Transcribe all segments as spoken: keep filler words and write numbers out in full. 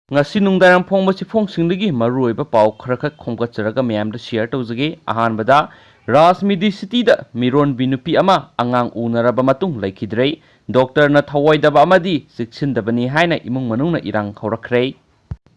ꯉꯁꯤ ꯅꯨꯡꯗꯥꯡ ꯐꯣꯡꯕ ꯆꯦꯐꯣꯡꯁꯤꯡꯗꯒꯤ ꯃꯔꯨꯑꯣꯏꯕ ꯄꯥꯎ ꯈꯔꯈꯛ ꯈꯣꯝꯒꯠꯆꯔꯒ ꯃꯌꯥꯝꯗ ꯁꯤꯌꯔ ꯇꯧꯖꯒꯦ꯫ ꯑꯍꯥꯟꯕꯗ, ꯔꯥꯖꯃꯤꯗꯤ ꯁꯤꯇꯤꯗ ꯃꯤꯔꯣꯟꯕꯤ ꯅꯨꯄꯤ ꯑꯃ ꯑꯉꯥꯡ ꯎꯅꯔꯕ ꯃꯇꯨꯡ ꯂꯩꯈꯤꯗ꯭ꯔꯦ꯫ ꯗꯣꯛꯇꯔꯅ ꯊꯧꯑꯣꯏꯗꯕ ꯑꯃꯗꯤ ꯆꯦꯛꯁꯤꯟꯗꯕꯅꯤ ꯍꯥꯏꯅ ꯏꯃꯨꯡ ꯃꯅꯨꯡꯅ ꯏꯔꯥꯡ ꯍꯧꯔꯛꯈ꯭ꯔꯦ꯫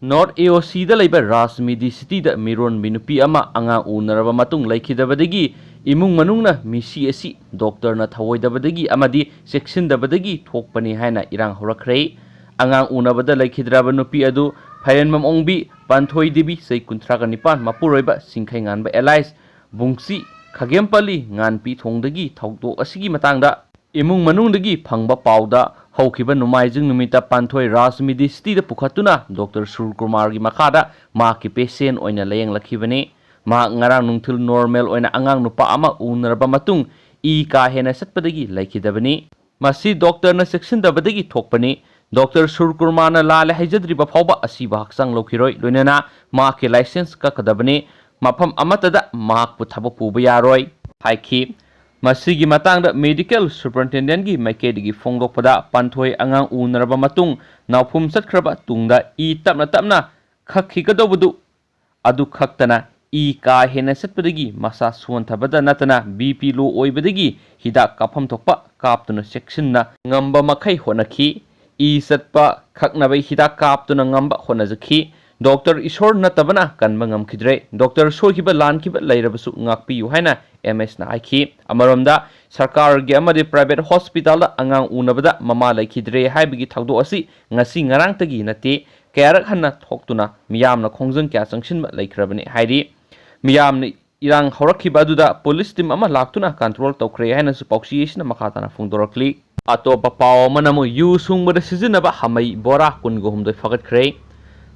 ꯅꯣꯔꯠ ꯑꯦ ꯑꯣ ꯁꯤꯗ ꯂꯩꯕ ꯔꯥꯖꯃꯤꯗꯤ ꯁꯤꯇꯤꯗ ꯃꯤꯔꯣꯟꯕꯤ ꯅꯨꯄꯤ ꯑꯃ ꯑꯉꯥꯡ ꯎꯅꯔꯕ ꯃꯇꯨꯡ ꯂꯩꯈꯤꯗꯕꯗꯒꯤ ꯏꯃꯨꯡ ꯃꯅꯨꯡꯅ ꯃꯤꯁꯤ ꯑꯁꯤ ꯗꯣꯛꯇꯔꯅ ꯊꯧꯑꯣꯏꯗꯕꯗꯒꯤ ꯑꯃꯗꯤ ꯆꯦꯛꯁꯤꯟꯗꯕꯗꯒꯤ ꯊꯣꯛꯄꯅꯤ ꯍꯥꯏꯅ ꯏꯔꯥꯡ ꯍꯧꯔꯛꯈ꯭ꯔꯦ꯫ ꯑꯉꯥꯡ ꯎꯅꯕꯗ ꯂꯩꯈꯤꯗ꯭ꯔꯕ ꯅꯨꯄꯤ ꯑꯗꯨ ꯐꯥꯏꯔꯦꯟꯕꯝ ꯑꯣꯡꯕꯤ ꯄꯥꯟꯊꯣꯏ ꯗꯦꯕꯤ, ꯆꯍꯤ ꯀꯨꯟꯊ꯭ꯔꯥꯒ ꯅꯤꯄꯥꯟ, ꯃꯄꯨꯔꯣꯏꯕ ꯁꯤꯡꯈꯩꯉꯥꯟꯕ ꯑꯦꯂꯥꯏꯁ ꯕꯨꯡꯁꯤ, ꯈꯥꯒꯦꯝꯄꯜꯂꯤ ꯉꯥꯟꯄꯤ ꯊꯣꯡꯗꯒꯤ ꯊꯧꯗꯣꯛ ꯑꯁꯤꯒꯤ ꯃꯇꯥꯡꯗ ꯏꯃꯨꯡ ꯃꯅꯨꯡꯗꯒꯤ ꯐꯪꯕ ꯄꯥꯎꯗ, ꯍꯧꯈꯤꯕ ꯅꯣꯡꯃꯥꯏꯖꯤꯡ ꯅꯨꯃꯤꯠꯇ ꯄꯥꯟꯊꯣꯏ ꯔꯥꯖꯃꯤꯗꯤ ꯁꯤꯇꯤꯗ ꯄꯨꯈꯠꯇꯨꯅ ꯗꯣꯛꯇꯔ ꯁꯨꯔꯀꯨꯃꯥꯔꯒꯤ ꯃꯈꯥꯗ ꯃꯍꯥꯛꯀꯤ ꯄꯦꯁꯦꯟ ꯑꯣꯏꯅ ꯂꯥꯌꯦꯡꯂꯛꯈꯤꯕꯅꯤ꯫ ꯃꯍꯥꯛ ꯉꯔꯥꯡ ꯅꯨꯡꯊꯤꯜ ꯅꯣꯔꯃꯦꯜ ꯑꯣꯏꯅ ꯑꯉꯥꯡ ꯅꯨꯄꯥ ꯑꯃ ꯎꯅꯔꯕ ꯃꯇꯨꯡ ꯏ ꯀꯥ ꯍꯦꯟꯅ ꯆꯠꯄꯗꯒꯤ ꯂꯩꯈꯤꯗꯕꯅꯤ꯫ ꯃꯁꯤ ꯗꯣꯛꯇꯔꯅ ꯆꯦꯛꯁꯤꯟꯗꯕꯗꯒꯤ ꯊꯣꯛꯄꯅꯤ꯫ ꯗꯣꯛꯇꯔ ꯁꯨꯔꯀꯨꯃꯥꯔꯅ ꯂꯥꯜꯂꯦ ꯍꯥꯏꯖꯗ꯭ꯔꯤꯕ ꯐꯥꯎꯕ ꯑꯁꯤꯕ ꯍꯛꯆꯥꯡ ꯂꯧꯈꯤꯔꯣꯏ, ꯂꯣꯏꯅꯅ ꯃꯍꯥꯛꯀꯤ ꯂꯥꯏꯁꯦꯟꯁ ꯀꯛꯀꯗꯕꯅꯤ꯫ ꯃꯐꯝ ꯑꯃꯠꯇꯗ ꯃꯍꯥꯛꯄꯨ ꯊꯕꯛ ꯄꯨꯕ ꯌꯥꯔꯣꯏ ꯍꯥꯏꯈꯤ꯫ ꯃꯁꯤꯒꯤ ꯃꯇꯥꯡꯗ ꯃꯦꯗꯤꯀꯦꯜ ꯁꯨꯄꯔꯤꯟꯇꯦꯟꯗꯦꯟꯒꯤ ꯃꯥꯏꯀꯩꯗꯒꯤ ꯐꯣꯡꯗꯣꯛꯄꯗ, ꯄꯥꯟꯊꯣꯏ ꯑꯉꯥꯡ ꯎꯅꯔꯕ ꯃꯇꯨꯡ ꯅꯥꯎꯐꯨꯝ ꯆꯠꯈ꯭ꯔꯕ ꯇꯨꯡꯗ ꯏ ꯇꯞꯅ ꯇꯞꯅ ꯈꯛꯈꯤꯒꯗꯧꯕꯗꯨ ꯑꯗꯨ ꯈꯛꯇꯅ ꯏ ꯀꯥ ꯍꯦꯟꯅ ꯆꯠꯄꯗꯒꯤ ꯃꯁꯥ ꯁꯣꯟꯊꯕꯗ ꯅꯠꯇꯅ ꯕꯤ ꯄꯤ ꯂꯣ ꯑꯣꯏꯕꯗꯒꯤ ꯍꯤꯗꯥꯛ ꯀꯥꯞꯐꯝ ꯊꯣꯛꯄ ꯀꯥꯞꯇꯨꯅ ꯆꯦꯛꯁꯤꯟꯅ ꯉꯝꯕ ꯃꯈꯩ ꯍꯣꯠꯅꯈꯤ꯫ ꯏ ꯆꯠꯄ ꯈꯛꯅꯕ ꯍꯤꯗꯥꯛ ꯀꯥꯞꯇꯨꯅ ꯉꯝꯕ ꯍꯣꯠꯅꯖꯈꯤ꯫ ꯗꯣꯛꯇꯔ ꯏꯁꯣꯔ ꯅꯠꯇꯕꯅ ꯀꯟꯕ ꯉꯝꯈꯤꯗ꯭ꯔꯦ꯫ ꯗꯣꯛꯇꯔ ꯁꯣꯏꯈꯤꯕ ꯂꯥꯟꯈꯤꯕ ꯂꯩꯔꯕꯁꯨ ꯉꯥꯛꯄꯤꯌꯨ ꯍꯥꯏꯅ ꯑꯦꯝ ꯑꯦꯁꯅ ꯍꯥꯏꯈꯤ꯫ ꯑꯃꯔꯣꯝꯗ, ꯁꯔꯀꯥꯔꯒꯤ ꯑꯃꯗꯤ ꯄ꯭ꯔꯥꯏꯚꯦꯠ ꯍꯣꯁꯄꯤꯇꯥꯜꯗ ꯑꯉꯥꯡ ꯎꯅꯕꯗ ꯃꯃꯥ ꯂꯩꯈꯤꯗ꯭ꯔꯦ ꯍꯥꯏꯕꯒꯤ ꯊꯧꯗꯣꯛ ꯑꯁꯤ ꯉꯁꯤ ꯉꯔꯥꯡꯇꯒꯤ ꯅꯠꯇꯦ, ꯀꯌꯥꯔꯛ ꯍꯟꯅ ꯊꯣꯛꯇꯨꯅ ꯃꯤꯌꯥꯝꯅ ꯈꯣꯡꯖꯪ ꯀꯌꯥ ꯆꯪꯁꯤꯟꯕ ꯂꯩꯈ꯭ꯔꯕꯅꯤ ꯍꯥꯏꯔꯤ꯫ ꯃꯤꯌꯥꯝꯅ ꯏꯔꯥꯡ ꯍꯧꯔꯛꯈꯤꯕ ꯑꯗꯨꯗ ꯄꯨꯂꯤꯁ ꯇꯤꯝ ꯑꯃ ꯂꯥꯛꯇꯨꯅ ꯀꯟꯇ꯭ꯔꯣꯜ ꯇꯧꯈ꯭ꯔꯦ ꯍꯥꯏꯅꯁꯨ ꯄꯥꯎꯆꯦ ꯑꯁꯤꯅ ꯃꯈꯥ ꯇꯥꯅ ꯐꯣꯡꯗꯣꯔꯛꯂꯤ꯫ ꯑꯇꯣꯞꯄ ꯄꯥꯎ ꯑꯃꯅ ꯑꯃꯨꯛ ꯌꯨ ꯁꯨꯡꯕꯗ ꯁꯤꯖꯤꯟꯅꯕ ꯍꯥꯃꯩ ꯕꯣꯔꯥ ꯀꯨꯟꯒ ꯍꯨꯝꯗꯣꯏ ꯐꯥꯒꯠꯈ꯭ꯔꯦ꯫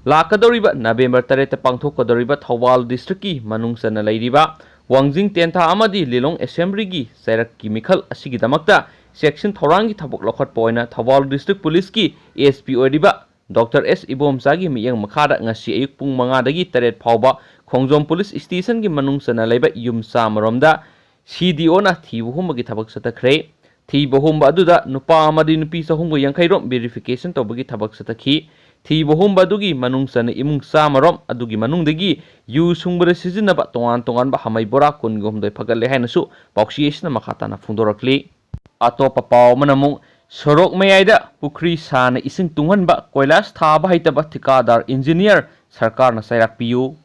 ꯂꯥꯛꯀꯗꯧꯔꯤꯕ ꯅꯕꯦꯝꯕꯔ ꯇꯔꯦꯠꯇ ꯄꯥꯡꯊꯣꯛꯀꯗꯧꯔꯤꯕ ꯊꯧꯕꯥꯜ ꯗꯤꯁꯇ꯭ꯔꯤꯛꯀꯤ ꯃꯅꯨꯡ ꯆꯟꯅ ꯂꯩꯔꯤꯕ ꯋꯥꯡꯖꯤꯡ ꯇꯦꯟꯊꯥ ꯑꯃꯗꯤ ꯂꯤꯂꯣꯡ ꯑꯦꯁꯦꯝꯕ꯭ꯂꯤꯒꯤ ꯆꯩꯔꯛꯀꯤ ꯃꯤꯈꯜ ꯑꯁꯤꯒꯤꯗꯃꯛꯇ ꯆꯦꯛꯁꯤꯟ ꯊꯧꯔꯥꯡꯒꯤ ꯊꯕꯛ ꯂꯧꯈꯠꯄ ꯑꯣꯏꯅ ꯊꯧꯕꯥꯜ ꯗꯤꯁꯇ꯭ꯔꯤꯛ ꯄꯨꯂꯤꯁꯀꯤ ꯑꯦꯁ ꯄꯤ ꯑꯣꯏꯔꯤꯕ ꯗꯣꯛꯇꯔ ꯑꯦꯁ ꯏꯕꯣꯝꯆꯥꯒꯤ ꯃꯤꯠꯌꯦꯡ ꯃꯈꯥꯗ ꯉꯁꯤ ꯑꯌꯨꯛ ꯄꯨꯡ ꯃꯉꯥꯗꯒꯤ ꯇꯔꯦꯠ ꯐꯥꯎꯕ ꯈꯣꯡꯖꯣꯝ ꯄꯨꯂꯤꯁ ꯁ꯭ꯇꯦꯁꯟꯒꯤ ꯃꯅꯨꯡ ꯆꯟꯅ ꯂꯩꯕ ꯌꯨꯝ ꯆꯥꯝꯃꯔꯣꯝꯗ ꯁꯤ ꯗꯤ ꯑꯣꯅ ꯊꯤꯕ ꯍꯨꯝꯕꯒꯤ ꯊꯕꯛ ꯆꯠꯊꯈ꯭ꯔꯦ꯫ ꯊꯤꯕ ꯍꯨꯝꯕ ꯑꯗꯨꯗ ꯅꯨꯄꯥ ꯑꯃꯗꯤ ꯅꯨꯄꯤ ꯆꯍꯨꯝꯒ ꯌꯥꯡꯈꯩ ꯔꯣꯝ ꯚꯦꯔꯤꯐꯤꯀꯦꯁꯟ ꯇꯧꯕꯒꯤ ꯊꯕꯛ ꯆꯠꯊꯈꯤ꯫ ꯊꯤꯕ ꯍꯨꯝꯕ ꯑꯗꯨꯒꯤ ꯃꯅꯨꯡ ꯆꯟꯅ ꯏꯃꯨꯡ ꯆꯥꯝꯃ ꯔꯣꯝ ꯑꯗꯨꯒꯤ ꯃꯅꯨꯡꯗꯒꯤ ꯌꯨ ꯁꯨꯡꯕꯗ ꯁꯤꯖꯤꯟꯅꯕ ꯇꯣꯉꯥꯟ ꯇꯣꯉꯥꯟꯕ ꯍꯥꯃꯩ ꯕꯣꯔꯥ ꯀꯨꯟꯒ ꯍꯨꯝꯗꯣꯏ ꯐꯒꯠꯂꯦ ꯍꯥꯏꯅꯁꯨ ꯄꯥꯎꯆꯦ ꯑꯁꯤꯅ ꯃꯈꯥ ꯇꯥꯅ ꯐꯣꯡꯗꯣꯔꯛꯂꯤ꯫ ꯑꯇꯣꯞꯄ ꯄꯥꯎ ꯑꯃꯅ ꯑꯃꯨꯛ ꯁꯣꯔꯣꯛ ꯃꯌꯥꯏꯗ ꯄꯨꯈ꯭ꯔꯤ ꯁꯥꯅ ꯏꯁꯤꯡ ꯇꯨꯡꯍꯟꯕ ꯀꯣꯏꯂꯥꯁ ꯊꯥꯕ ꯍꯩꯇꯕ ꯊꯤꯀꯥꯗꯥꯔ ꯏꯟꯖꯤꯅꯤꯌꯔ ꯁꯔꯀꯥꯔꯅ ꯆꯩꯔꯥꯛ ꯄꯤꯌꯨ꯫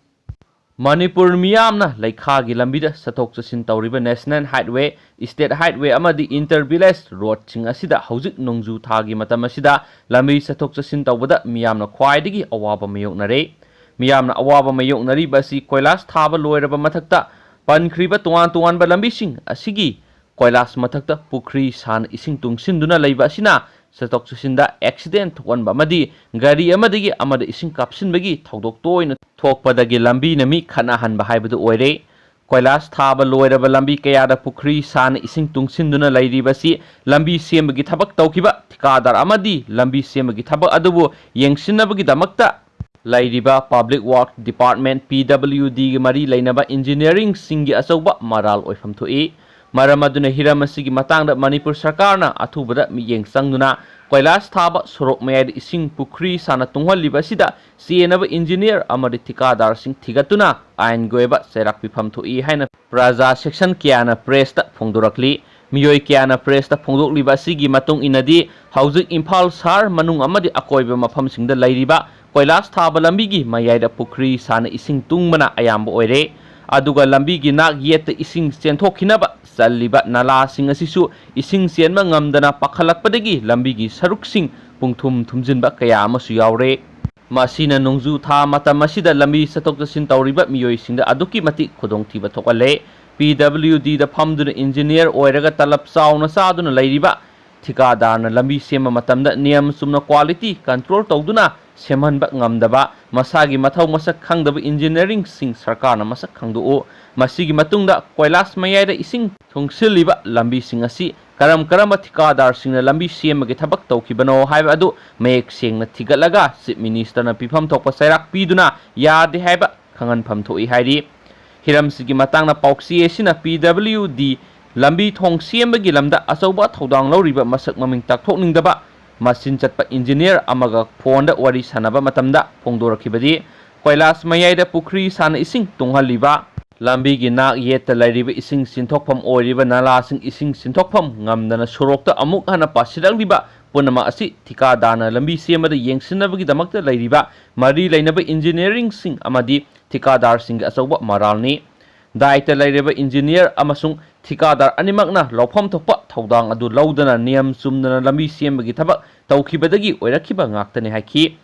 ꯃꯅꯤꯄꯨꯔ ꯃꯤꯌꯥꯝꯅ ꯂꯩꯈꯥꯒꯤ ꯂꯝꯕꯤꯗ ꯆꯠꯊꯣꯛ ꯆꯠꯁꯤꯟ ꯇꯧꯔꯤꯕ ꯅꯦꯁꯅꯦꯜ ꯍꯥꯏꯠꯋꯦ, ꯏꯁꯇꯦꯠ ꯍꯥꯏꯠꯋꯦ ꯑꯃꯗꯤ ꯏꯟꯇꯔ ꯚꯤꯂꯦꯖ ꯔꯣꯗꯁꯤꯡ ꯑꯁꯤꯗ ꯍꯧꯖꯤꯛ ꯅꯣꯡꯖꯨ ꯊꯥꯒꯤ ꯃꯇꯝ ꯑꯁꯤꯗ ꯂꯝꯕꯤ ꯆꯠꯊꯣꯛ ꯆꯠꯁꯤꯟ ꯇꯧꯕꯗ ꯃꯤꯌꯥꯝꯅ ꯈ꯭ꯋꯥꯏꯗꯒꯤ ꯑꯋꯥꯕ ꯃꯥꯌꯣꯛꯅꯔꯦ꯫ ꯃꯤꯌꯥꯝꯅ ꯑꯋꯥꯕ ꯃꯥꯌꯣꯛꯅꯔꯤꯕ ꯑꯁꯤ ꯀꯣꯏꯂꯥꯁ ꯊꯥꯕ ꯂꯣꯏꯔꯕ ꯃꯊꯛꯇ ꯄꯟꯈ꯭ꯔꯤꯕ ꯇꯣꯉꯥꯟ ꯇꯣꯉꯥꯟꯕ ꯂꯝꯕꯤꯁꯤꯡ ꯑꯁꯤꯒꯤ ꯀꯣꯏꯂꯥꯁ ꯃꯊꯛꯇ ꯄꯨꯈ꯭ꯔꯤ ꯁꯥꯅ ꯏꯁꯤꯡ ꯇꯨꯡꯁꯤꯟꯗꯨꯅ ꯂꯩꯕ ꯑꯁꯤꯅ ꯆꯠꯊꯣꯛ ꯆꯠꯁꯤꯟꯗ ꯑꯦꯛꯁꯤꯗꯦꯟ ꯊꯣꯛꯍꯟꯕ ꯑꯃꯗꯤ ꯒꯥꯔꯤ ꯑꯃꯗꯒꯤ ꯑꯃꯗ ꯏꯁꯤꯡ ꯀꯥꯞꯁꯤꯟꯕꯒꯤ ꯊꯧꯗꯣꯛ ꯇꯣꯏꯅ ꯊꯣꯛꯄꯗꯒꯤ ꯂꯝꯕꯤꯅ ꯃꯤ ꯈꯠꯅꯍꯟꯕ ꯍꯥꯏꯕꯗꯨ ꯑꯣꯏꯔꯦ꯫ ꯀꯣꯏꯂꯥꯁ ꯊꯥꯕ ꯂꯣꯏꯔꯕ ꯂꯝꯕꯤ ꯀꯌꯥꯗ ꯄꯨꯈ꯭ꯔꯤ ꯁꯥꯅ ꯏꯁꯤꯡ ꯇꯨꯡꯁꯤꯟꯗꯨꯅ ꯂꯩꯔꯤꯕꯁꯤ ꯂꯝꯕꯤ ꯁꯦꯝꯕꯒꯤ ꯊꯕꯛ ꯇꯧꯈꯤꯕ ꯊꯤꯀꯥꯗꯥꯔ ꯑꯃꯗꯤ ꯂꯝꯕꯤ ꯁꯦꯝꯕꯒꯤ ꯊꯕꯛ ꯑꯗꯨꯕꯨ ꯌꯦꯡꯁꯤꯟꯅꯕꯒꯤꯗꯃꯛꯇ ꯂꯩꯔꯤꯕ ꯄꯕ꯭ꯂꯤꯛ ꯋꯥꯔꯛ ꯗꯤꯄꯥꯔꯠꯃꯦꯟ, ꯄꯤ ꯗꯕ꯭ꯂꯤꯌꯨ ꯗꯤꯒꯤ ꯃꯔꯤ ꯂꯩꯅꯕ ꯏꯟꯖꯤꯅꯤꯌꯔꯤꯡꯁꯤꯡꯒꯤ ꯑꯆꯧꯕ ꯃꯔꯥꯜ ꯑꯣꯏꯐꯝ ꯊꯣꯛꯏ꯫ ꯃꯔꯝ ꯑꯗꯨꯅ ꯍꯤꯔꯝ ꯑꯁꯤꯒꯤ ꯃꯇꯥꯡꯗ ꯃꯅꯤꯄꯨꯔ ꯁꯔꯀꯥꯔꯅ ꯑꯊꯨꯕꯗ ꯃꯤꯠꯌꯦꯡ ꯆꯪꯗꯨꯅ ꯀꯣꯏꯂꯥꯁ ꯊꯥꯕ ꯁꯣꯔꯣꯛ ꯃꯌꯥꯏꯗ ꯏꯁꯤꯡ ꯄꯨꯈ꯭ꯔꯤ ꯁꯥꯅ ꯇꯨꯡꯍꯜꯂꯤꯕ ꯑꯁꯤꯗ ꯆꯦꯟꯅꯕ ꯏꯟꯖꯤꯅꯤꯌꯔ ꯑꯃꯗꯤ ꯊꯤꯀꯥꯗꯥꯔꯁꯤꯡ ꯊꯤꯒꯠꯇꯨꯅ ꯑꯥꯏꯟꯒꯤ ꯑꯣꯏꯕ ꯆꯩꯔꯥꯛ ꯄꯤꯐꯝ ꯊꯣꯛꯏ ꯍꯥꯏꯅ ꯄ꯭ꯔꯖꯥ ꯁꯦꯛꯁꯟ ꯀꯌꯥꯅ ꯄ꯭ꯔꯦꯁꯇ ꯐꯣꯡꯗꯣꯔꯛꯂꯤ꯫ ꯃꯤꯑꯣꯏ ꯀꯌꯥꯅ ꯄ꯭ꯔꯦꯁꯇ ꯐꯣꯡꯗꯣꯛꯂꯤꯕ ꯑꯁꯤꯒꯤ ꯃꯇꯨꯡ ꯏꯟꯅꯗꯤ, ꯍꯧꯖꯤꯛ ꯏꯝꯐꯥꯜ ꯁꯍꯔ ꯃꯅꯨꯡ ꯑꯃꯗꯤ ꯑꯀꯣꯏꯕ ꯃꯐꯝꯁꯤꯡꯗ ꯂꯩꯔꯤꯕ ꯀꯣꯏꯂꯥꯁ ꯊꯥꯕ ꯂꯝꯕꯤꯒꯤ ꯃꯌꯥꯏꯗ ꯄꯨꯈ꯭ꯔꯤ ꯁꯥꯅ ꯏꯁꯤꯡ ꯇꯨꯡꯕꯅ ꯑꯌꯥꯝꯕ ꯑꯣꯏꯔꯦ꯫ ꯑꯗꯨꯒ ꯂꯝꯕꯤꯒꯤ ꯅꯥꯛ ꯌꯦꯠꯇ ꯏꯁꯤꯡ ꯆꯦꯟꯊꯣꯛꯈꯤꯅꯕ ꯆꯜꯂꯤꯕ ꯅꯂꯥꯁꯤꯡ ꯑꯁꯤꯁꯨ ꯏꯁꯤꯡ ꯆꯦꯟꯕ ꯉꯝꯗꯅ ꯄꯥꯈꯠꯂꯛꯄꯗꯒꯤ ꯂꯝꯕꯤꯒꯤ ꯁꯔꯨꯛꯁꯤꯡ ꯄꯨꯡꯊꯨꯝ ꯊꯨꯝꯖꯤꯟꯕ ꯀꯌꯥ ꯑꯃꯁꯨ ꯌꯥꯎꯔꯦ꯫ ꯃꯁꯤꯅ ꯅꯣꯡꯖꯨ ꯊꯥ ꯃꯇꯝ ꯑꯁꯤꯗ ꯂꯝꯕꯤ ꯆꯠꯊꯣꯛ ꯆꯠꯁꯤꯟ ꯇꯧꯔꯤꯕ ꯃꯤꯑꯣꯏꯁꯤꯡꯗ ꯑꯗꯨꯛꯀꯤ ꯃꯇꯤꯛ ꯈꯨꯗꯣꯡꯊꯤꯕ ꯊꯣꯛꯍꯜꯂꯦ꯫ ꯄꯤ ꯗꯕ꯭ꯂꯤꯌꯨ ꯗꯤꯗ ꯐꯝꯗꯨꯅ ꯏꯟꯖꯤꯅꯤꯌꯔ ꯑꯣꯏꯔꯒ ꯇꯂꯕ ꯆꯥꯎꯅ ꯆꯥꯗꯨꯅ ꯂꯩꯔꯤꯕ ꯊꯤꯀꯥꯗꯥꯔꯅ ꯂꯝꯕꯤ ꯁꯦꯝꯕ ꯃꯇꯝꯗ ꯅꯤꯌꯝ ꯆꯨꯝꯅ ꯀ꯭ꯋꯥꯂꯤꯇꯤ ꯀꯟꯇ꯭ꯔꯣꯜ ꯇꯧꯗꯨꯅ ꯁꯦꯝꯍꯟꯕ ꯉꯝꯗꯕ, ꯃꯁꯥꯒꯤ ꯃꯊꯧ ꯃꯁꯛ ꯈꯪꯗꯕ ꯏꯟꯖꯤꯅꯤꯌꯔꯤꯡꯁꯤꯡ ꯁꯔꯀꯥꯔꯅ ꯃꯁꯛ ꯈꯪꯗꯣꯛꯎ꯫ ꯃꯁꯤꯒꯤ ꯃꯇꯨꯡꯗ ꯀꯣꯏꯂꯥꯁ ꯃꯌꯥꯏꯗ ꯏꯁꯤꯡ ꯊꯨꯡꯁꯤꯜꯂꯤꯕ ꯂꯝꯕꯤꯁꯤꯡ ꯑꯁꯤ ꯀꯔꯝ ꯀꯔꯝꯕ ꯊꯤꯀꯥꯗꯥꯔꯁꯤꯡꯅ ꯂꯝꯕꯤ ꯁꯦꯝꯕꯒꯤ ꯊꯕꯛ ꯇꯧꯈꯤꯕꯅꯣ ꯍꯥꯏꯕ ꯑꯗꯨ ꯃꯌꯦꯛ ꯁꯦꯡꯅ ꯊꯤꯒꯠꯂꯒ ꯆꯤꯐ ꯃꯤꯅꯤꯁꯇꯔꯅ ꯄꯤꯐꯝ ꯊꯣꯛꯄ ꯆꯩꯔꯥꯛ ꯄꯤꯗꯨꯅ ꯌꯥꯗꯦ ꯍꯥꯏꯕ ꯈꯪꯍꯟꯐꯝ ꯊꯣꯛꯏ ꯍꯥꯏꯔꯤ꯫ ꯍꯤꯔꯝꯁꯤꯒꯤ ꯃꯇꯥꯡꯗ ꯄꯥꯎꯆꯦ ꯑꯁꯤꯅ ꯄꯤ ꯗꯕ꯭ꯂꯤꯌꯨ ꯗꯤ ꯂꯝꯕꯤ ꯊꯣꯡ ꯁꯦꯝꯕꯒꯤ ꯂꯝꯗ ꯑꯆꯧꯕ ꯊꯧꯗꯥꯡ ꯂꯧꯔꯤꯕ ꯃꯁꯛ ꯃꯃꯤꯡ ꯇꯥꯛꯊꯣꯛꯅꯤꯡꯗꯕ ꯃꯆꯤꯟ ꯆꯠꯄ ꯏꯟꯖꯤꯅꯤꯌꯔ ꯑꯃꯒ ꯐꯣꯟꯗ ꯋꯥꯔꯤ ꯁꯥꯟꯅꯕ ꯃꯇꯝꯗ ꯐꯣꯡꯗꯣꯔꯛꯈꯤꯕꯗꯤ, ꯀꯣꯏꯂꯥꯁ ꯃꯌꯥꯏꯗ ꯄꯨꯈ꯭ꯔꯤ ꯁꯥꯅ ꯏꯁꯤꯡ ꯇꯨꯡꯍꯜꯂꯤꯕ, ꯂꯝꯕꯤꯒꯤ ꯅꯥꯛ ꯌꯦꯠꯇ ꯂꯩꯔꯤꯕ ꯏꯁꯤꯡ ꯆꯤꯟꯊꯣꯛꯐꯝ ꯑꯣꯏꯔꯤꯕ ꯅꯂꯥꯁꯤꯡ ꯏꯁꯤꯡ ꯆꯤꯟꯊꯣꯛꯐꯝ ꯉꯝꯗꯅ ꯁꯣꯔꯣꯛꯇ ꯑꯃꯨꯛ ꯍꯟꯅ ꯄꯥꯁꯤꯜꯂꯛꯂꯤꯕ ꯄꯨꯝꯅꯃꯛ ꯑꯁꯤ ꯊꯤꯀꯥꯗꯥꯔꯅ ꯂꯝꯕꯤ ꯁꯦꯝꯕꯗ ꯌꯦꯡꯁꯤꯟꯅꯕꯒꯤꯗꯃꯛꯇ ꯂꯩꯔꯤꯕ ꯃꯔꯤ ꯂꯩꯅꯕ ꯏꯟꯖꯤꯅꯤꯌꯔꯤꯡꯁꯤꯡ ꯑꯃꯗꯤ ꯊꯤꯀꯥꯗꯥꯔꯁꯤꯡꯒꯤ ꯑꯆꯧꯕ ꯃꯔꯥꯜꯅꯤ꯫ ꯗꯥꯏꯇ ꯂꯩꯔꯤꯕ ꯏꯟꯖꯤꯅꯤꯌꯔ ꯑꯃꯁꯨꯡ ꯊꯤꯀꯥꯗꯥꯔ ꯑꯅꯤꯃꯛꯅ ꯂꯧꯐꯝ ꯊꯣꯛꯄ ꯊꯧꯗꯥꯡ ꯑꯗꯨ ꯂꯧꯗꯅ ꯅꯤꯌꯝ ꯆꯨꯝꯗꯅ ꯂꯝꯕꯤ ꯁꯦꯝꯕꯒꯤ ꯊꯕꯛ ꯇꯧꯈꯤꯕꯗꯒꯤ ꯑꯣꯏꯔꯛꯈꯤꯕ ꯉꯥꯛꯇꯅꯤ ꯍꯥꯏꯈꯤ꯫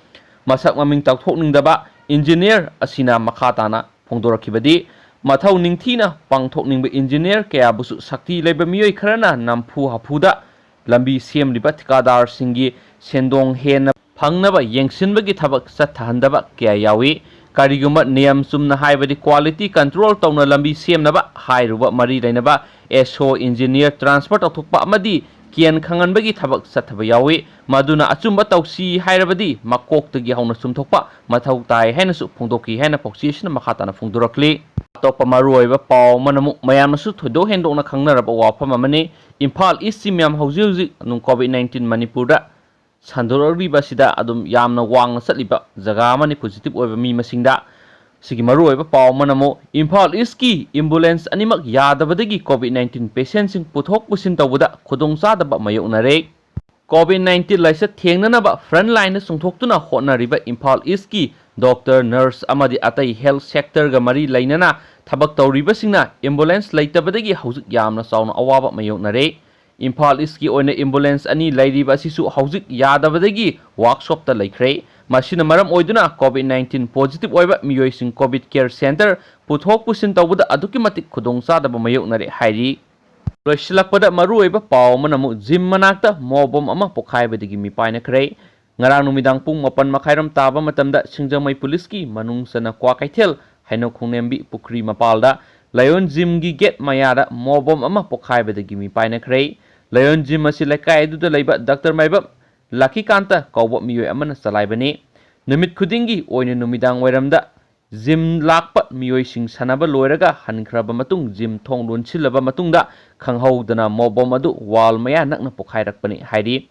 ꯃꯁꯛ ꯃꯃꯤꯡ ꯇꯥꯛꯊꯣꯛꯅꯤꯡꯗꯕ ꯏꯟꯖꯤꯅꯤꯌꯔ ꯑꯁꯤꯅ ꯃꯈꯥ ꯇꯥꯅ ꯐꯣꯡꯗꯣꯔꯛꯈꯤꯕꯗꯤ, ꯃꯊꯧ ꯅꯤꯡꯊꯤꯅ ꯄꯥꯡꯊꯣꯛꯅꯤꯡꯕ ꯏꯟꯖꯤꯅꯤꯌꯔ ꯀꯌꯥꯕꯨꯁꯨ ꯁꯛꯇꯤ ꯂꯩꯕ ꯃꯤꯑꯣꯏ ꯈꯔꯅ ꯅꯝꯐꯨ ꯍꯥꯐꯨꯗ ꯂꯝꯕꯤ ꯁꯦꯝꯂꯤꯕ ꯊꯤꯀꯥꯗꯥꯔꯁꯤꯡꯒꯤ ꯁꯦꯟꯗꯣꯡ ꯍꯦꯟꯅ ꯐꯪꯅꯕ ꯌꯦꯡꯁꯤꯟꯕꯒꯤ ꯊꯕꯛ ꯆꯠꯊꯍꯟꯗꯕ ꯀꯌꯥ ꯌꯥꯎꯏ꯫ ꯀꯔꯤꯒꯨꯝꯕ ꯅꯤꯌꯝ ꯆꯨꯝꯅ ꯍꯥꯏꯕꯗꯤ quality control ꯇꯧꯅ ꯂꯝꯕꯤ ꯁꯦꯝꯅꯕ ꯍꯥꯏꯔꯨꯕ ꯃꯔꯤ ꯂꯩꯅꯕ ꯑꯦꯁ ꯑꯣ ꯏꯟꯖꯤꯅꯤꯌꯔ transfer ꯇꯧꯊꯣꯛꯄ ꯑꯃꯗꯤ ꯀꯦꯟ ꯈꯪꯍꯟꯕꯒꯤ ꯊꯕꯛ ꯆꯠꯊꯕ ꯌꯥꯎꯏ꯫ ꯃꯗꯨꯅ ꯑꯆꯨꯝꯕ ꯇꯧꯁꯤ ꯍꯥꯏꯔꯕꯗꯤ ꯃꯀꯣꯛꯇꯒꯤ ꯍꯧꯅ ꯆꯨꯝꯊꯣꯛꯄ ꯃꯊꯧ ꯇꯥꯏ ꯍꯥꯏꯅꯁꯨ ꯐꯣꯡꯗꯣꯛꯈꯤ ꯍꯥꯏꯅ ꯄꯥꯎꯆꯦ ꯑꯁꯤꯅ ꯃꯈꯥ ꯇꯥꯅ ꯐꯣꯡꯗꯣꯔꯛꯂꯤ꯫ ꯑꯇꯣꯞꯄ ꯃꯔꯨꯑꯣꯏꯕ ꯄꯥꯎ ꯑꯃꯅ ꯑꯃꯨꯛ ꯃꯌꯥꯝꯅꯁꯨ ꯊꯣꯏꯗꯣꯛ ꯍꯦꯟꯗꯣꯛꯅ ꯈꯪꯅꯔꯕ ꯋꯥꯐꯝ ꯑꯃꯅꯤ꯫ ꯏꯝꯐꯥꯜ ꯏꯁꯁꯤ ꯃꯌꯥꯝ ꯍꯧꯖꯤꯛ ꯍꯧꯖꯤꯛ ꯑꯗꯨꯝ ꯀꯣꯚꯤꯗ ꯅꯥꯏꯟꯇꯤꯟ ꯃꯅꯤꯄꯨꯔꯗ ꯁꯟꯗꯣꯔꯛꯂꯤꯕ ꯑꯁꯤꯗ ꯑꯗꯨꯝ ꯌꯥꯝꯅ ꯋꯥꯡꯅ ꯆꯠꯂꯤꯕ ꯖꯒꯥ ꯑꯃꯅꯤ ꯄꯣꯖꯤꯇꯤꯚ ꯑꯣꯏꯕ ꯃꯤ ꯃꯁꯤꯡꯗ꯫ ꯁꯤꯒꯤ ꯃꯔꯨꯑꯣꯏꯕ ꯄꯥꯎ ꯑꯃꯅ ꯑꯃꯨꯛ ꯏꯝꯐꯥꯜ ꯏꯁꯀꯤ ꯑꯦꯝꯕꯨꯂꯦꯟꯁ ꯑꯅꯤꯃꯛ ꯌꯥꯗꯕꯗꯒꯤ ꯀꯣꯚꯤꯗ ꯅꯥꯏꯟꯇꯤꯟ ꯄꯦꯁꯦꯟꯁꯤꯡ ꯄꯨꯊꯣꯛ ꯄꯨꯁꯤꯟ ꯇꯧꯕꯗ ꯈꯨꯗꯣꯡꯆꯥꯗꯕ ꯃꯥꯌꯣꯛꯅꯔꯦ꯫ ꯀꯣꯚꯤꯗ ꯅꯥꯏꯟꯇꯤꯟ ꯂꯥꯏꯆꯠ ꯊꯦꯡꯅꯅꯕ ꯐ꯭ꯔꯟ ꯂꯥꯏꯟꯗ ꯆꯣꯡꯊꯣꯛꯇꯨꯅ ꯍꯣꯠꯅꯔꯤꯕ ꯏꯝꯐꯥꯜ ꯏꯁꯀꯤ ꯗꯣꯛꯇꯔ, ꯅꯔꯁ ꯑꯃꯗꯤ ꯑꯇꯩ ꯍꯦꯜꯊ ꯁꯦꯛꯇꯔꯒ ꯃꯔꯤ ꯂꯩꯅꯅ ꯊꯕꯛ ꯇꯧꯔꯤꯕꯁꯤꯡꯅ ꯑꯦꯝꯕꯨꯂꯦꯟꯁ ꯂꯩꯇꯕꯗꯒꯤ ꯍꯧꯖꯤꯛ ꯌꯥꯝꯅ ꯆꯥꯎꯅ ꯑꯋꯥꯕ ꯃꯥꯌꯣꯛꯅꯔꯦ꯫ ꯏꯝꯐꯥꯜ ꯏꯁꯀꯤ ꯑꯣꯏꯅ ꯑꯦꯝꯕꯨꯂꯦꯟꯁ ꯑꯅꯤ ꯂꯩꯔꯤꯕ ꯑꯁꯤꯁꯨ ꯍꯧꯖꯤꯛ ꯌꯥꯗꯕꯗꯒꯤ ꯋꯥꯔꯛꯁꯣꯞꯇ ꯂꯩꯈ꯭ꯔꯦ꯫ ꯃꯁꯤꯅ ꯃꯔꯝ ꯑꯣꯏꯗꯨꯅ ꯀꯣꯚꯤꯗ ꯅꯥꯏꯟꯇꯤꯟ ꯄꯣꯖꯤꯇꯤꯚ ꯑꯣꯏꯕ ꯃꯤꯑꯣꯏꯁꯤꯡ ꯀꯣꯚꯤꯗ ꯀꯦꯌꯔ ꯁꯦꯟꯇꯔ ꯄꯨꯊꯣꯛ ꯄꯨꯁꯤꯟ ꯇꯧꯕꯗ ꯑꯗꯨꯛꯀꯤ ꯃꯇꯤꯛ ꯈꯨꯗꯣꯡꯆꯥꯗꯕ ꯃꯥꯌꯣꯛꯅꯔꯦ ꯍꯥꯏꯔꯤ꯫ ꯂꯣꯏꯁꯤꯜꯂꯛꯄꯗ ꯃꯔꯨꯑꯣꯏꯕ ꯄꯥꯎ ꯑꯃꯅ ꯑꯃꯨꯛ ꯖꯤꯝ ꯃꯅꯥꯛꯇ ꯃꯣꯞ ꯕꯣꯝ ꯑꯃ ꯄꯣꯈꯥꯏꯕꯗꯒꯤ ꯃꯤ ꯄꯥꯏꯅꯈ꯭ꯔꯦ꯫ ꯉꯔꯥꯡ ꯅꯨꯃꯤꯗꯥꯡ ꯄꯨꯡ ꯃꯥꯄꯟ ꯃꯈꯥꯏꯔꯣꯝ ꯇꯥꯕ ꯃꯇꯝꯗ ꯁꯤꯡꯖꯃꯩ ꯄꯨꯂꯤꯁꯀꯤ ꯃꯅꯨꯡ ꯆꯟꯅ ꯀ꯭ꯋꯥꯀꯩꯊꯦꯜ ꯍꯩꯅꯧ ꯈꯣꯡꯂꯦꯝꯕꯤ ꯄꯨꯈ꯭ꯔꯤ ꯃꯄꯥꯜꯗ ꯂꯥꯏꯑꯣꯟ ꯖꯤꯝꯒꯤ ꯒꯦꯠ ꯃꯌꯥꯗ ꯃꯣꯞ ꯕꯣꯝ ꯑꯃ ꯄꯣꯈꯥꯏꯕꯗꯒꯤ ꯃꯤ ꯄꯥꯏꯅꯈ꯭ꯔꯦ꯫ ꯂꯥꯏꯑꯣꯟ ꯖꯤꯝ ꯑꯁꯤ ꯂꯩꯀꯥꯏ ꯑꯗꯨꯗ ꯂꯩꯕ ꯗꯥꯛꯇꯔ ꯃꯥꯏꯕꯝ ꯂꯛꯀꯤꯀꯥꯟꯇ ꯀꯧꯕ ꯃꯤꯑꯣꯏ ꯑꯃꯅ ꯆꯂꯥꯏꯕꯅꯤ꯫ ꯅꯨꯃꯤꯠ ꯈꯨꯗꯤꯡꯒꯤ ꯑꯣꯏꯅ ꯅꯨꯃꯤꯗꯥꯡ ꯋꯥꯏꯔꯝꯗ ꯖꯤꯝ ꯂꯥꯛꯄ ꯃꯤꯑꯣꯏꯁꯤꯡ ꯁꯥꯟꯅꯕ ꯂꯣꯏꯔꯒ ꯍꯟꯈ꯭ꯔꯕ ꯃꯇꯨꯡ ꯖꯤꯝ ꯊꯣꯡ ꯂꯣꯟꯁꯤꯜꯂꯕ ꯃꯇꯨꯡꯗ ꯈꯪꯍꯧꯗꯅ ꯃꯣꯞ ꯕꯣꯝ ꯑꯗꯨ ꯋꯥꯜ ꯃꯌꯥ ꯅꯛꯅ ꯄꯣꯈꯥꯏꯔꯛꯄꯅꯤ ꯍꯥꯏꯔꯤ꯫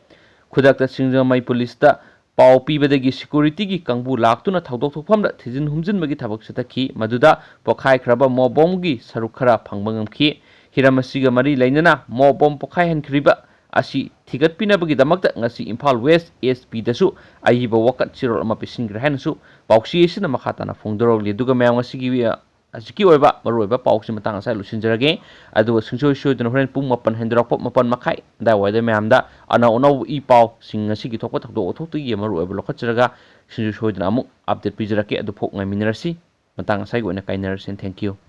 ꯈꯨꯗꯛꯇ ꯁꯤꯡꯖꯃꯩ ꯄꯨꯂꯤꯁꯇ ꯄꯥꯎ ꯄꯤꯕꯗꯒꯤ ꯁꯦꯀ꯭ꯌꯨꯔꯤꯇꯤꯒꯤ ꯀꯥꯡꯕꯨ ꯂꯥꯛꯇꯨꯅ ꯊꯧꯗꯣꯛ ꯊꯣꯛꯐꯝꯗ ꯊꯤꯖꯤꯟ ꯍꯨꯝꯖꯤꯟꯕꯒꯤ ꯊꯕꯛ ꯆꯠꯊꯈꯤ꯫ ꯃꯗꯨꯗ ꯄꯣꯈꯥꯏꯈ꯭ꯔꯕ ꯃꯣꯞ ꯕꯣꯝꯒꯤ ꯁꯔꯨꯛ ꯈꯔ ꯐꯪꯕ ꯉꯝꯈꯤ꯫ ꯍꯤꯔꯝ ꯑꯁꯤꯒ ꯃꯔꯤ ꯂꯩꯅꯅ ꯃꯣꯞ ꯕꯣꯝ ꯄꯣꯈꯥꯏꯍꯟꯈ꯭ꯔꯤꯕ ꯑꯁꯤ ꯊꯤꯒꯠꯄꯤꯅꯕꯒꯤꯗꯃꯛꯇ ꯉꯁꯤ ꯏꯝꯐꯥꯜ ꯋꯦꯁ ꯑꯦꯁ ꯄꯤꯗꯁꯨ ꯑꯏꯕ ꯋꯥꯀꯠ ꯆꯦꯔꯣꯜ ꯑꯃ ꯄꯤꯁꯤꯟꯈ꯭ꯔꯦ ꯍꯥꯏꯅꯁꯨ ꯄꯥꯎꯆꯦ ꯑꯁꯤꯅ ꯃꯈꯥ ꯇꯥꯅ ꯐꯣꯡꯗꯣꯔꯛꯂꯤ꯫ ꯑꯗꯨꯒ ꯃꯌꯥꯝ, ꯉꯁꯤꯒꯤ ꯍꯧꯖꯤꯛꯀꯤ ꯑꯣꯏꯕ ꯃꯔꯨꯑꯣꯏꯕ ꯄꯥꯎꯁꯤ ꯃꯇꯥꯡ ꯑꯁꯤꯗ ꯂꯣꯏꯁꯤꯟꯖꯔꯒꯦ꯫ ꯑꯗꯨꯒ ꯁꯨꯡꯁꯣꯏ ꯁꯣꯏꯗꯅ ꯍꯣꯔꯦꯟ ꯄꯨꯡ ꯃꯥꯄꯟ ꯍꯦꯟꯗꯣꯔꯛꯄ, ꯃꯥꯄꯟ ꯃꯈꯥꯏ ꯑꯗꯨꯋꯥꯏꯗ ꯃꯌꯥꯝꯗ ꯑꯅꯧ ꯑꯅꯧꯕ ꯏ ꯄꯥꯎꯁꯤꯡ, ꯉꯁꯤꯒꯤ ꯊꯣꯛꯄ ꯊꯧꯗꯣꯛ ꯋꯥꯊꯣꯛꯇꯒꯤ ꯃꯔꯨꯑꯣꯏꯕ ꯂꯧꯈꯠꯆꯔꯒ ꯁꯨꯡꯁꯣꯏ ꯁꯣꯏꯗꯅ ꯑꯃꯨꯛ ꯑꯞꯗꯦꯠ ꯄꯤꯖꯔꯛꯀꯦ꯫ ꯑꯗꯨ ꯐꯥꯎ ꯉꯥꯏꯃꯤꯟꯅꯔꯁꯤ꯫ ꯃꯇꯥꯡ ꯑꯁꯤꯒꯤ ꯑꯣꯏꯅ ꯀꯥꯏꯅꯔꯁꯤ꯫ Thank you꯫